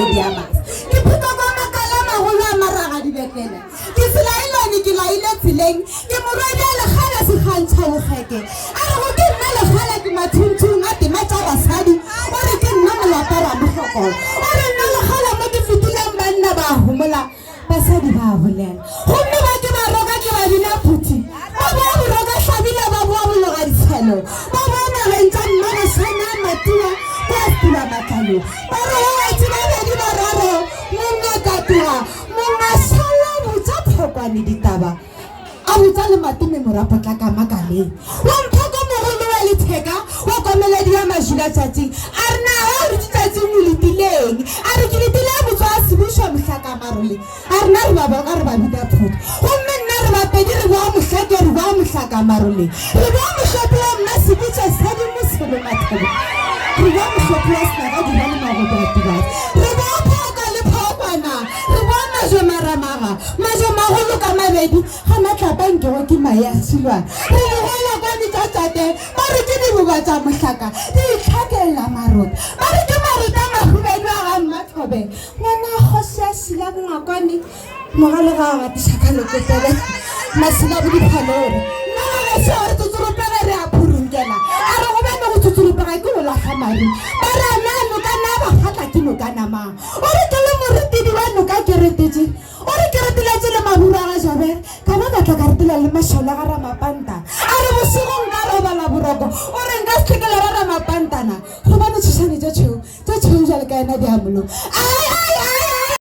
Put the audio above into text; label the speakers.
Speaker 1: naledi ya masa. Ke phutha kwa makala a magolo a maraga dibekele. Ke selaelwane ke laile tseleng. Ke morwedi a lekgala sekgantšha bokgeke. A re go ke nna lekgala ke mathunthung a tema tša basadi. O re ke nna molapa ramohlokolo. O re nna lekgala mo ke fetileng banna ba homola. Basadi ba a bolela. Gomme ba ke ba roka ke ba bina phuthi. Ba boa boroka hlabila ba boa bologa ditshelo. Ba boa nageng tša Mmabošana Matiwa kwa Setula Matlalo. Ba re go wetše babedi bararo monga katoga monga šala botša Phokwane ditaba. A botša le Matome morapotla ka makaleng. Wa mphoko mogolo wa letheka wa komeledi ya majula tšatšing. A re na wa o dutše tšatšing o letileng? A re ke letile a motswa a sebušwa mohla ka marole. A rena re ba boka re ba bina photo. Gomme nna re bapedi re boa mohla ke re boa mohla ka marole. Re boa mohlopi wa mma sebutša sedimo selo mathebo. Re boa mohlopi wa senaga dira le magoto a tubatse. Re boa phoka le phokwana. Re boa majwe maramaga. Majwe magolo ka mabedi ga matlapa nkego ke mae a tshilwana. Re digola kwane tša tate ba re ke diboba tša mohlaka di itlhakela marope. Ba re ke marope a mahubedu a ga mmathobe. Ngwana wa kgoši a šila bongwakwane mogale ga a gatiša ka lekopele masila bo diphalore. Nna ga gešo a re tsotsoropege re a phurunkela a re go bane go tsotsoropega ke go lahla maru. Ba re a na noka na ba kgatla ke nokana mang. O re ke le moretedi wa noka ke retetše. O re ke reteletše le maburu a ga Jabere ka ba ka tla ka retela le mašole a ga Ramapane.